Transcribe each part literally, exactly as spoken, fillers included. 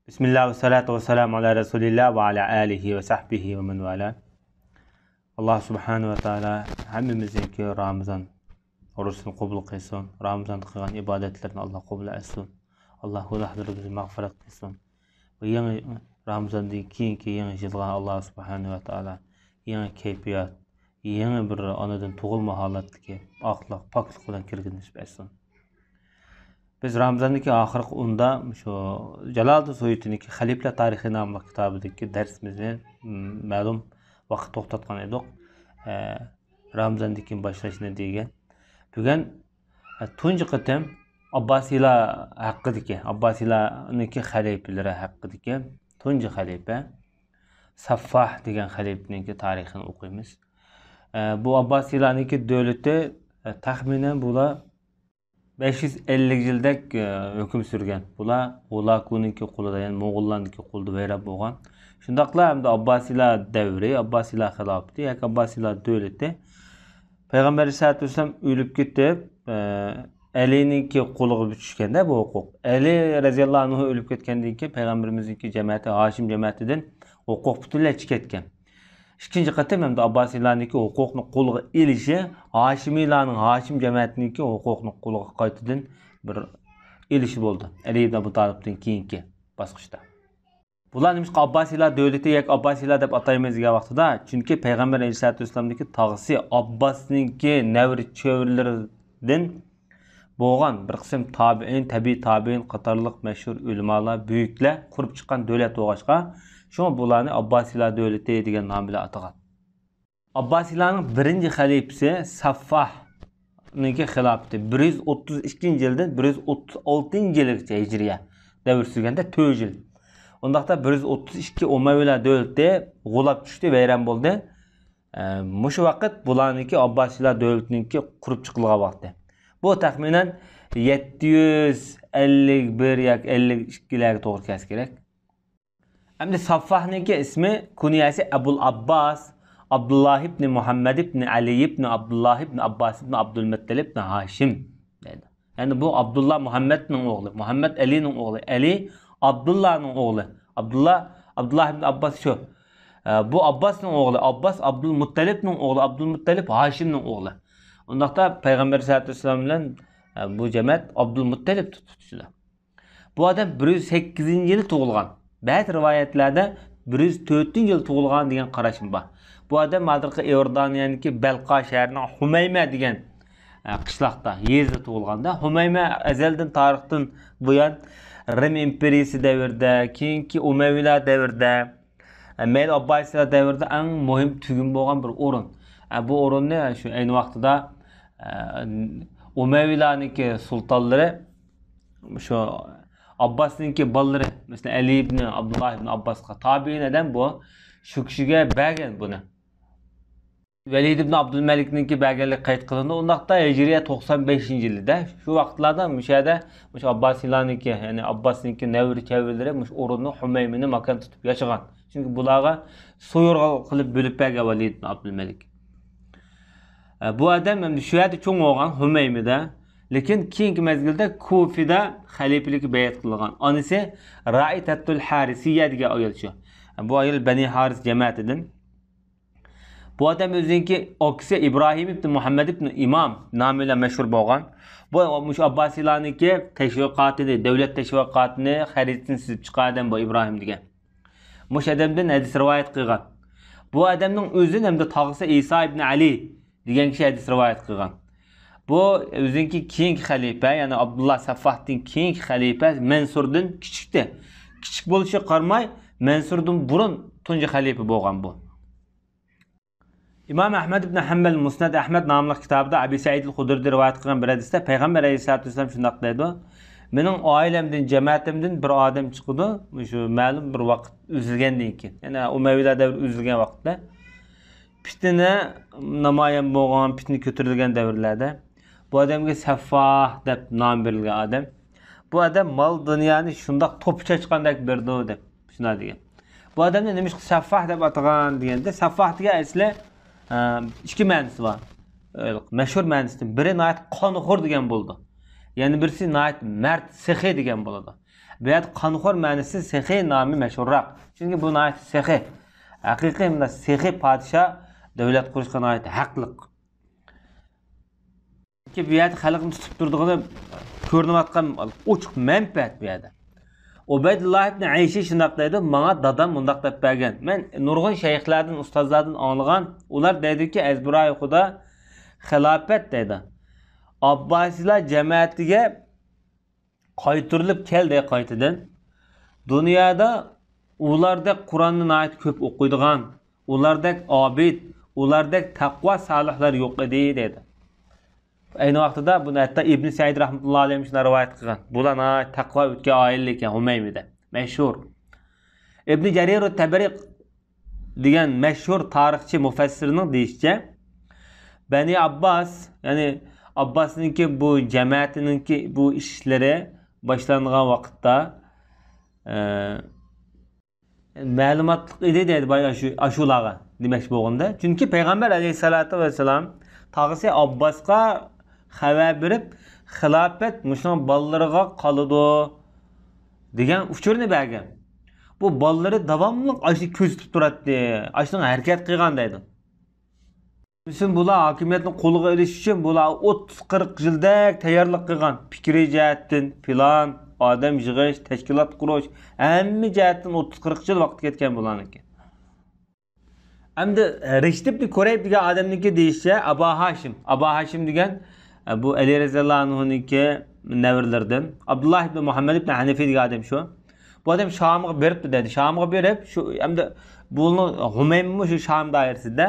بىسمىللا ۋەسسالاتۇ ۋەسسالامۇ ئالا رەسۇلىللا ۋە ئالا ئالىھى ۋە سەھبىھى ۋە مەن ۋالا. ئاللا سۇبھانەھۇ ۋە تائالا ھەممىمىزنىڭكى رامىزان روزىسىنى قوبۇل قىلسۇن. رامىزاندا قىلغان ئىبادەتلىرىنى ئاللا قوبۇل ئەتسۇن. ئاللا گۇناھلىرىمىزنى مەغپىرەت قىلسۇن. بۇ يېڭى رامىزاندىن كېيىنكى يېڭى يىلغا ئاللا سۇبھانەھۇ ۋە تائالا يېڭى كەيپىيات، يېڭى بىر ئانىدىن تۇغۇلما ھالەتتىكى ئاقلىق، پاكلىق بىلەن كىرگىنى نېسىپ ئەتسۇن. بىز رامىزاندىكى ئاخىرقى ئوندا شۇ جالالىدىن سۇيۇتىنىڭكى خەلىپىلەر تارىخى ناملىق كىتابىدىكى دەرسىمىزنى، م، مەلۇم ۋاقىت توختاتقان ئىدۇق. ئە، رامىزاندىن كېيىن باشلاشنى دېگەن. بۈگۈن، ئە، تۇنجى قېتىم ئابباسىيلار ھەققىدىكى، ئابباسىيلارنىڭكى خەلىپىلىرى ھەققىدىكى تۇنجى خەلىپە سەففاھ دېگەن خەلىپىنىڭكى تارىخىنى ئوقۇيمىز. ئە، بۇ ئابباسىيلارنىڭكى دۆلىتى، ئە، تەخمىنەن بۇلار بەش يۈز ئەللىك يىلدەك، ئە، ھۆكۈم سۈرگەن. بۇلار ھولاكۇنىڭكى قولىدا، يەنى موڭغۇللارنىڭكى قولىدا ۋەيران بولغان. شۇنداقلا ھەمدە ئابباسىيلار دەۋرى، ئابباسىيلار خىلاپىتى ياكى ئابباسىيلار دۆلىتى پەيغەمبەر ئەلەيھىسسالاتۇ ۋەسسالام ئۆلۈپ كېتىپ، ئە، ئەلىنىڭكى قولىغا چۈشكەندە بۇ ھوقۇق. ئەلى رەزىياللاھۇ ئەنھۇ ئۆلۈپ كەتكەندىن كېيىن پەيغەمبىرىمىزنىڭكى جەمەتى، ھاشىم جەمەتىدىن ھوقۇق پۈتۈنلەي چىقىپ كەتكەن. ئىككىنچى قېتىم ھەمدە ئابباسىيلارنىڭكى ھوقۇقنى قولىغا ئېلىشى، ھاشىمىيلارنىڭ، ھاشىم جەمەتىنىڭكى ھوقۇقنى قولىغا قايتىدىن بىر ئېلىشى بولدى. ئەلى ئىبن ئەبۇ تالىپتىن كېيىنكى باسقۇچتا. بۇلار نېمىشقا ئابباسىيلار دۆلىتى ياكى ئابباسىيلار دەپ ئاتايمىز دېگەن ۋاقتىدا، چۈنكى پەيغەمبەر ئەلەيھىسسالاتۇ ۋەسسالامدىكى تاغىسى ئابباسنىڭكى نەۋرە چۆرىلىرىدىن بولغان بىر قىسىم تابىئىن، تەبىئىي تابىئىن قاتارلىق مەشھۇر ئۆلىمالار، بۈيۈكلەر قۇرۇپ چىققان دۆلەت بولغاچقا، شۇڭا بۇلارنى ئابباسىيلار دۆلىتى دېگەن نام بىلەن ئاتىغان. ئابباسىيلارنىڭ بىرىنچى خەلىپىسى سەففاھنىڭكى خىلاپىتى بىر يۈز ئوتتۇز ئىككىنچى يىلدىن بىر يۈز ئوتتۇز ئالتىنچى يىلغىچە ھىجرىيە دەۋر سۈرگەندە تۆت يىل. ئۇنداقتا بىر يۈز ئوتتۇز ئىككى ئۇمەۋىيلار دۆلىتى غۇلاپ چۈشتى، ۋەيران بولدى. ئە، مۇشۇ ۋاقىت بۇلارنىڭكى ئابباسىيلار دۆلىتىنىڭكى قۇرۇپ چىقىلغان ۋاقتى. بۇ تەخمىنەن يەتتە يۈز ئەللىك بىر ياكى ئەللىك ئىككىلەرگە توغرا كەلسە كېرەك. ئەمدى سەففاھنىڭكى ئىسمى، كۇنيەسى ئەبۇل ئابباس، ئابدۇللاھ ئىبنى مۇھەممەد ئىبنى ئەلى ئىبنى ئابدۇللاھ ئىبنى ئابباس ئىبنى ئابدۇلمۇتتەلىب ئىبنى ھاشىم دەيدۇ. يەنى بۇ ئابدۇللا مۇھەممەدنىڭ ئوغلى، مۇھەممەد ئەلىنىڭ ئوغلى، ئەلى ئابدۇللانىڭ ئوغلى. ئابدۇللا، ئابدۇللا ئىبنى ئابباس شۇ. ئە، بۇ ئابباسنىڭ ئوغلى، ئابباس ئابدۇلمۇتتەلىبنىڭ ئوغلى، ئابدۇلمۇتتەلىب ھاشىمنىڭ ئوغلى. ئۇنداقتا پەيغەمبەر سەللەللاھۇ ئەلەيھى ۋەسەللەم بىلەن، ئە، بۇ جەمەت ئابدۇلمۇتتەلىب تۇتۇشىدۇ. بۇ ئادەم بىر يۈز سەككىزىنچى يىلى تۇغۇلغان. بەزى رىۋايەتلەردە بىر يۈز تۆتىنچى يىلى تۇغۇلغان دېگەن قاراشمۇ بار. بۇ ئادەم ھازىرقى ئىئوردانىيەنىڭكى بەلقا شەھىرىنىڭ ھۇمەيمە دېگەن، ئە، قىشلاقتا، يېزىدا تۇغۇلغاندا، ھۇمەيمە ئەزەلدىن، تارىختىن بۇيان رىم ئىمپېرىيىسى دەۋرىدە، كېيىنكى ئۇمەۋىيلار دەۋرىدە، ئە، مەيلى ئابباسىيلار دەۋرىدە ئەڭ مۇھىم تۈگۈن بولغان بىر ئورۇن. ئە، بۇ ئورۇننى شۇ ئەينى ۋاقتىدا، ئە، ئۇمەۋىيلارنىڭكى سۇلتانلىرى، شۇ ئابباسنىڭكى بالىلىرى، مەسىلەن، ئەلى ئىبنى ئابدۇللا ئىبنى ئابباسقا تابىئىن ئادەم بۇ، شۇ كىشىگە بەرگەن بۇنى. ۋەلىد ئىبنى ئابدۇلمەلىكنىڭكى بەرگەنلىكى قەيت قىلىندى. ئۇنداقتا ھىجرىيە توقسان بەشىنچى يىلىدا، شۇ ۋاقىتلاردا مۇشۇ يەردە مۇشۇ ئابباسىيلارنىڭكى، يەنى ئابباسنىڭكى نەۋرە چەۋرىلىرى مۇشۇ ئورۇننى، ھۇمەيمىنى ماكان تۇتۇپ ياشىغان. چۈنكى بۇلارغا سۇيۇرغا قىلىپ بۆلۈپ بەرگەن ۋەلىد ئىبنى ئابدۇلمەلىك. ئە، بۇ ئادەم ئەمدى شۇ يەردە چوڭ بولغان، ھۇمەيمىدە. لېكىن كېيىنكى مەزگىلدە كۇفىدا خەلىپىلىككە بەيئەت قىلغان. ئانىسى رائىتەتۇل ھارىسىيە دېگەن ئايال شۇ. بۇ ئايال بەنى ھارىس جەمەتىدىن. بۇ ئادەم ئۆزىنىڭكى ئاكىسى ئىبراھىم ئىبن مۇھەممەد ئىبن ئىمام نامى بىلەن مەشھۇر بولغان. بۇ مۇشۇ ئابباسىيلارنىڭكى تەشۋىقاتىنى، دۆلەت تەشۋىقاتىنى، خەرىتىسىنى سىزىپ چىققان ئادەم بۇ ئىبراھىم دېگەن. مۇشۇ ئادەمدىن ھەدىس رىۋايەت قىلغان. بۇ ئادەمنىڭ ئۆزى ھەمدە تاغىسى ئىسا ئىبن ئەلى دېگەن كىشى ھەدىس رىۋايەت قىلغان. بۇ ئۆزىنىڭكى كېيىنكى خەلىپە، يەنى ئابدۇللا سەففاھتىن كېيىنكى خەلىپە مەنسۇردىن كىچىكتى. كىچىك بولۇشىغا قارىماي، مەنسۇردىن بۇرۇن تۇنجى خەلىپە بولغان بۇ. ئىمام ئەھمەد ئىبن ھەمبەل مۇسنەد ئەھمەد ناملىق كىتابىدا ئەبى سەئىدىل خۇدرىدىن رىۋايەت قىلغان بىر ھەدىستە پەيغەمبەر ئەلەيھىسسالاتۇ ۋەسسالام شۇنداق دەيدۇ: مېنىڭ ئائىلەمدىن، جەمەتىمدىن بىر ئادەم چىقىدۇ، شۇ مەلۇم بىر ۋاقىت ئۈزۈلگەندىن كېيىن، يەنى ئۇمەۋىيلار دەۋرى ئۈزۈلگەن ۋاقىتتا، پىتنە نامايان بولغان، پىتنە كۆتۈرۈلگەن دەۋرلەردە بۇ ئادەمگە سەففاھ دەپ نام بېرىلگەن ئادەم. بۇ ئادەم مال دۇنيانى شۇنداق توپا چاچقاندەك بېرىدۇ دەپ شۇنداق دېگەن. بۇ ئادەمنى نېمىشقا سەففاھ دەپ ئاتىغان دېگەندە، سەففاھ دېگەن ئەسلى، ئە، ئىككى مەنىسى بار. مەشھۇر مەنىسىدىن بىرى ناھايىتى قانخور دېگەن بولىدۇ. يەنە بىرسى ناھايىتى مەرد، سېخىي دېگەن بولىدۇ. بۇ يەردە قانخور مەنىسى سېخىي نامى مەشھۇرراق. چۈنكى بۇ ناھايىتى سېخىي. ھەقىقىي مۇنداق سېخىي پادىشاھ دۆلەت قۇرۇشقا ناھايىتى ھەقلىق. چۈنكى بۇ يەردە خەلقنى تۇتۇپ تۇرىدىغىنى كۆرۈنۈۋاتقان ئوچۇق مەنپەئەت بۇ يەردە. ئۇبەيدۇللا ئىبن ئەيشى شۇنداق دەيدۇ، ماڭا دادام مۇنداق دەپ بەرگەن. مەن نۇرغۇن شەيخلەردىن، ئۇستازلاردىن ئاڭلىغان. ئۇلار دەيدۇكى، ئەزبىرايى خۇدا، خىلاپەت دەيدۇ. ئابباسىيلار جەمەتىگە قايتۇرۇلۇپ كەلدى قايتىدىن. دۇنيادا ئۇلاردەك قۇرئاننى ناھايىتى كۆپ ئوقۇيدىغان، ئۇلاردەك ئابىد، ئۇلاردەك تەقۋا سالىھلار يوق ئىدى، دەيدۇ. ئەينى ۋاقتىدا بۇنى ھەتتا ئىبن سەئىد رەھمەتۇللا ئەلەيھىم شۇنداق رىۋايەت قىلغان. بۇلار ناھايىتى تەقۋا ئۆتكەن ئائىلە ئىكەن، ھۇمەيمىدە. مەشھۇر. ئىبن جەرىر تەبەرى دېگەن مەشھۇر تارىخچى مۇفەسسىرنىڭ دېيىشىچە، بەنى ئابباس، يەنى ئابباسنىڭكى بۇ جەمەتىنىڭكى بۇ ئىشلىرى باشلانغان ۋاقىتتا، ئە، مەلۇماتلىق ئىدى دەيدۇ، باي، ئاشۇ، ئاشۇلارغا دېمەكچى بولغىنىدا. چۈنكى پەيغەمبەر ئەلەيھىسسالاتۇ ۋەسسالام تاغىسى ئابباسقا خەۋەر بېرىپ، خىلاپەت مۇشۇنىڭ بالىلىرىغا قالىدۇ دېگەن ئۇچۇرنى بەرگەن. بۇ بالىلىرى داۋاملىق ئاشۇنى كۆزىتىپ تۇراتتى، ئاشۇنىڭغا ھەرىكەت قىلغان دەيدۇ. شۇنىڭ ئۈچۈن بۇلار ھاكىمىيەتنى قولغا ئېلىش ئۈچۈن بۇلار ئوتتۇز قىرىق يىلدەك تەييارلىق قىلغان. پىكرىي جەھەتتىن پىلان، ئادەم يىغىش، تەشكىلات قۇرۇش، ھەممە جەھەتتىن ئوتتۇز قىرىق يىل ۋاقىت كەتكەن بۇلارنىڭكى. ئەمدى رىشت ئىبن كۇرەيب دېگەن ئادەمنىڭكى دېيىشىچە، ئابا ھاشىم، ئابا ھاشىم دېگەن، ئە، بۇ ئەلى رەزىياللاھۇ ئەنھۇنىڭكى نەۋرىلىرىدىن، ئابدۇللا ئىبن مۇھەممەد ئىبن ھەنىفى دېگەن ئادەم شۇ. بۇ ئادەم شامغا بېرىپتۇ دەيدۇ. شامغا بېرىپ، شۇ ئەمدى بۇنى ھۇمەيمىمۇ شۇ شام دائىرىسىدە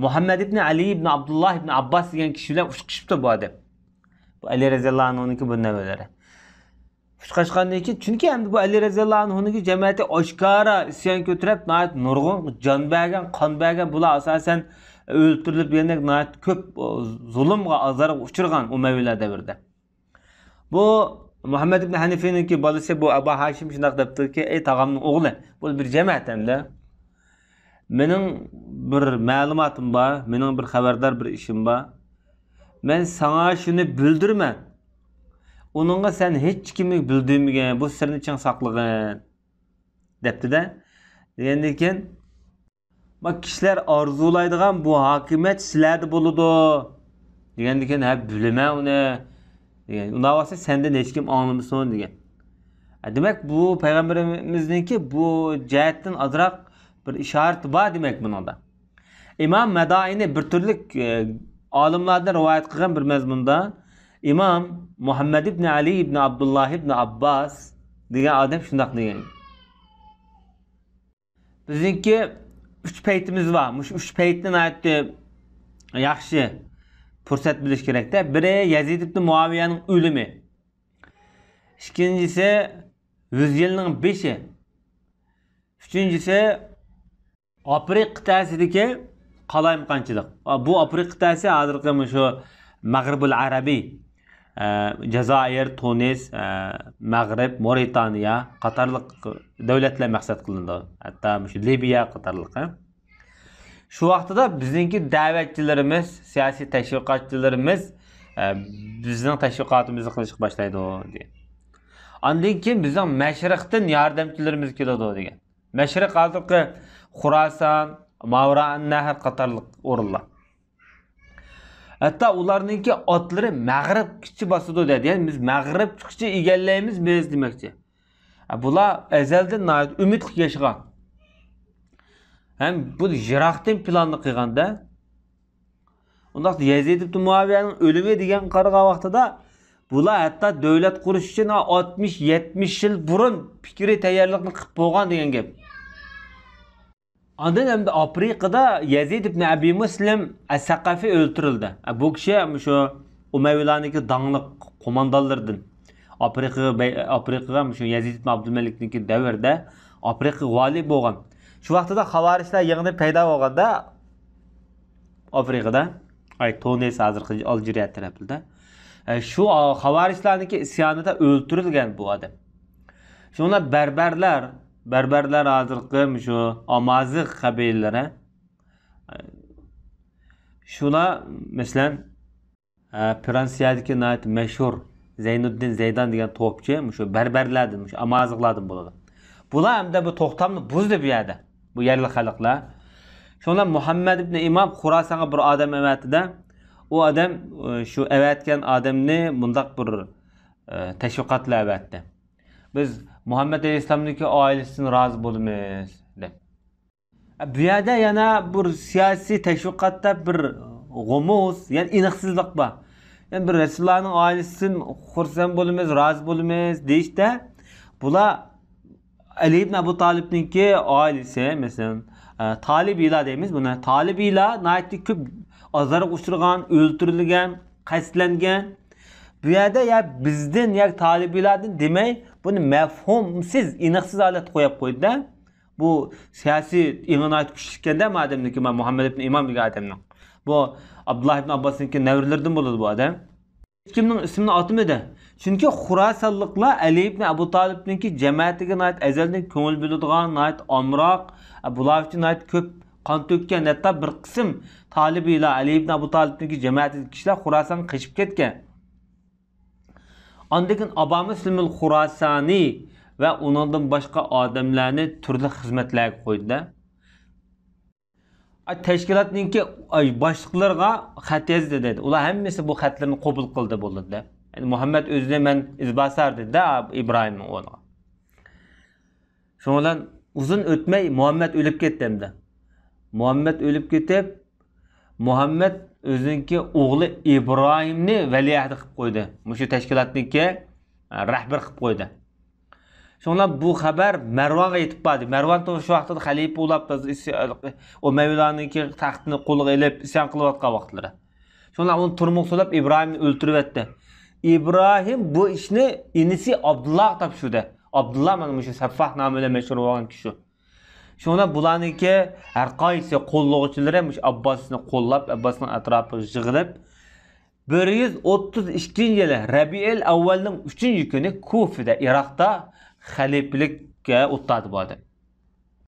مۇھەممەد ئىبن ئەلى ئىبن ئابدۇللا ئىبن ئابباس دېگەن كىشى بىلەن ئۇچرىشىپتۇ بۇ ئادەم. بۇ ئەلى رەزىياللاھۇ ئەنھۇنىڭكى بۇ نەۋرىلىرى. ئۇچراشقاندىن كېيىن، چۈنكى ئەمدى بۇ ئەلى رەزىياللاھۇ ئەنھۇنىڭكى جەمەتى ئاشكارا ئىسيان كۆتۈرۈپ، ناھايىتى نۇرغۇن جان بەرگەن، قان بەرگەن، بۇلار ئاساسەن ئۆلتۈرۈلۈپ دېگەندەك ناھايىتى كۆپ زۇلۇمغا، ئازارغا ئۇچرىغان ئۇمەۋىيلار دەۋرىدە. بۇ مۇھەممەد ئىبن ھەنىفىنىڭكى بالىسى بۇ ئەبا ھاشىم شۇنداق دەپتۇكى، ئەي تاغامنىڭ ئوغلى، بۇ بىر جەمەت ئەمدى. مېنىڭ بىر مەلۇماتىم بار، مېنىڭ بىر خەۋەردار بىر ئىشىم بار. مەن ساڭا شۇنى بىلدۈرىمەن. ئۇنىڭغا سەن ھېچكىمنى بىلدۈرمىگىن، بۇ سىرنى چىڭ ساقلىغىن، دەپتۇ-دە. دېگەندىن كېيىن، ما كىشىلەر ئارزۇلايدىغان بۇ ھاكىمىيەت سىلەردە بولىدۇ، دېگەندىن كېيىن، ھە، بىلىمەن ئۇنى، دېگەن. ئۇنداق بولسا سەندىن ھېچكىم ئاڭلىمىسۇن، دېگەن. ھە، دېمەك، بۇ پەيغەمبىرىمىزنىڭكى بۇ جەھەتتىن ئازراق بىر ئىشارىتى بار دېمەك بۇنىڭدا. ئىمام مەدائىنى بىر تۈرلۈك، ئە، ئالىملاردىن رىۋايەت قىلغان بىر مەزمۇندا ئىمام مۇھەممەد ئىبن ئەلى ئىبن ئابدۇللا ئىبن ئابباس دېگەن ئادەم شۇنداق دېگەن. بىزنىڭكى ئۈچ پەيتىمىز بار. مۇشۇ ئۈچ پەيتنى ناھايىتى ياخشى پۇرسەت بىلىش كېرەكتە. بىرى يەزىد ئىبن مۇئاۋىيەنىڭ ئۆلۈمى. ئىككىنچىسى يۈز يىلنىڭ بېشى. ئۈچىنچىسى ئافرىقا قىتئەسىدىكى قالايمىقانچىلىق. بۇ ئافرىقا قىتئەسى ھازىرقى مۇشۇ مەغرىبۇل ئەرەبىي، ئە، جازائىر، تۇنىس، ئە، مەغرىب، مورىتانىيە قاتارلىق دۆلەتلەر مەقسەت قىلىنىدۇ. ھەتتا مۇشۇ لىبىيە قاتارلىق، ھە. شۇ ۋاقتىدا بىزنىڭكى دەۋەتچىلىرىمىز، سىياسىي تەشۋىقاتچىلىرىمىز، ئە، بىزنىڭ تەشۋىقاتىمىزنى قىلىشقا باشلايدۇ، دېگەن. ئاندىن كېيىن بىزنىڭ مەشرىقتىن ياردەمچىلىرىمىز كېلىدۇ، دېگەن. مەشرىق ھازىرقى خۇراسان، ماۋرائەننەھر قاتارلىق ئورۇنلار. ھەتتا ئۇلارنىڭكى ئاتلىرى مەغرىبكىچە باسىدۇ دەيدۇ. يەنى بىز مەغرىبكىچە ئىگىلەيمىز بىز دېمەكچى. ھە، بۇلار ئەزەلدىن ناھايىتى ئۈمىدلىك ياشىغان. ھەم بۇ يىراقتىن پىلاننى قىلغاندا، ئۇنداقتا يەزىد ئىبن مۇئاۋىيەنىڭ ئۆلۈمى دېگەن قارىغان ۋاقتىدا، بۇلار ھەتتا دۆلەت قۇرۇش ئۈچۈن ئاتمىش، يەتمىش يىل بۇرۇن پىكرىي تەييارلىقنى قىلىپ بولغان دېگەن گەپ. ئاندىن ئەمدى ئافرىقىدا يەزىد ئىبن ئەبى مۇسلىم ئەس-سەقەفى ئۆلتۈرۈلدى. بۇ كىشى مۇشۇ ئۇمەۋىلارنىڭكى داڭلىق قوماندانلىرىدىن. ئافرىقىغا بەي-، ئافرىقىغا مۇشۇ يەزىد ئىبن ئابدۇلمەلىكنىڭكى دەۋرىدە ئافرىقىغا ۋالىي بولغان. شۇ ۋاقتىدا خاۋارىجلار يېڭىدىن پەيدا بولغاندا، ئافرىقىدا، ئاي، تۇنىس، ھازىرقى ئالجىرىيە تەرەپلىرىدە، ئە، شۇ خاۋارىجلارنىڭكى ئىسيانىدا ئۆلتۈرۈلگەن بۇ ئادەم. شۇڭلار بەربەرلەر، بەربەرلەر ھازىرقى مۇشۇ ئامازىغ قەبىلىلىرى، ئە، شۇلار، مەسىلەن، ئە، فرانسىيەدىكى ناھايىتى مەشھۇر زەينۇددىن زەيدان دېگەن توپچى، مۇشۇ بەربەرلەردىن، مۇشۇ ئامازىغلاردىن بولىدۇ. بۇلار ئەمدى بۇ توختامنى بۇزدى بۇ يەردە. بۇ يەرلىك خەلقلەر. شۇڭلار مۇھەممەد ئىبنى ئىمام خۇراسانغا بىر ئادەم ئەۋەتتى-دە، ئۇ ئادەم، ئى، شۇ ئەۋەتكەن ئادەمنى مۇنداق بىر، ئى، تەشۋىقات بىلەن ئەۋەتتى. بىز مۇھەممەد ئەلەيھىسسالامنىڭكى ئائىلىسىدىن رازى بولىمىز، دەپ. بۇ يەردە يەنە بىر سىياسىي تەشۋىقاتتا بىر غومۇز، يەنى ئېنىقسىزلىق بار. يەنى بىر رەسۇلۇللانىڭ ئائىلىسىدىن خۇرسەن بولىمىز، رازى بولىمىز دېيىشتە، بۇلار ئەلى ئىبن ئەبۇ تالىپنىڭكى ئائىلىسى، مەسىلەن، ئە، تالىبىيلار دەيمىز بۇنى. تالىبىيلار ناھايىتى كۆپ ئازارغا ئۇچرىغان، ئۆلتۈرۈلگەن، قەستلەنگەن. بۇ يەردە يا بىزدىن ياكى تالىبىيلاردىن دېمەي، بۇنى مەفھۇمسىز، ئېنىقسىز ھالەتتە قويۇپ قويدى-دە. بۇ سىياسىي ئېڭى ناھايىتى كۈچلۈككەن-دە، مۇ ئادەمنىڭكى، مۇھەممەد ئىبن ئىمام دېگەن ئادەمنىڭ. بۇ ئابدۇللا ئىبن ئابباسنىڭكى نەۋرىلىرىدىن بولىدۇ بۇ ئادەم. ھېچكىمنىڭ ئىسمىنى ئاتىمىدى. چۈنكى خۇراسانلىقلار ئەلى ئىبن ئەبۇ تالىپنىڭكى جەمەتىگە ناھايىتى ئەزەلدىن كۆڭۈل بۆلىدىغان، ناھايىتى ئامراق، بۇلار ئۈچۈن ناھايىتى كۆپ قان تۆككەن، ھەتتا بىر قىسىم تالىبىيلار، ئەلى ئىبن ئەبۇ تالىپنىڭكى جەمەتىدىكى كىشىلەر خۇراسانغا قېچىپ كەتكەن. ئاندىن كېيىن ئابا مۇسلىمۇل خۇراسانى ۋە ئۇنىڭدىن باشقا ئادەملەرنى تۈرلۈك خىزمەتلەرگە قويدى-دە. ئا، تەشكىلاتنىڭكى، ئاي، باشلىقلىرىغا خەت يازدى دەيدۇ. ئۇلار ھەممىسى بۇ خەتلەرنى قوبۇل قىلدى، بولدى دەپ. يەنى مۇھەممەد ئۆزىنى مەن ئىزباسار دېدى-دە ئىبراھىمنىڭ ئوغلىغا. شۇنىڭ بىلەن ئۇزۇن ئۆتمەي مۇھەممەد ئۆلۈپ كەتتى ئەمدى. مۇھەممەد ئۆلۈپ كېتىپ، مۇھەممەد ئۆزىنىڭكى ئوغلى ئىبراھىمنى ۋەلىئەھدى قىلىپ قويدى. مۇشۇ تەشكىلاتنىڭكى، ئە، رەھبىرى قىلىپ قويدى. شۇڭلار بۇ خەۋەر مەرۋانغا يېتىپ باردى. مەرۋان شۇ ۋاقىتتا خەلىپە بولاپ، ئۇمەۋىيلارنىڭكى تەختىنى قولىغا ئېلىپ، ئىسيان قىلىۋاتقان ۋاقىتلىرى. شۇڭلار ئۇنى تۈرمىگە سولاپ، ئىبراھىمنى ئۆلتۈرۈۋەتتى. ئىبراھىم بۇ ئىشنى ئىنىسى ئابدۇللاغا تاپشۇردى. ئابدۇللا مانا مۇشۇ سەففاھ نامى بىلەن مەشھۇر بولغان كىشى. شۇڭلار بۇلارنىڭكى ھەر قايسى قوللىغۇچىلىرى مۇشۇ ئابباسنى قوللاپ، ئابباسنىڭ ئەتراپىغا يىغىلىپ، بىر يۈز ئوتتۇز ئىككىنچى يىلى رەبىئىل ئەۋۋەلنىڭ ئۈچىنچى كۈنى كۇفىدە، ئىراقتا خەلىپىلىككە ئولتۇردى بۇ ئادەم.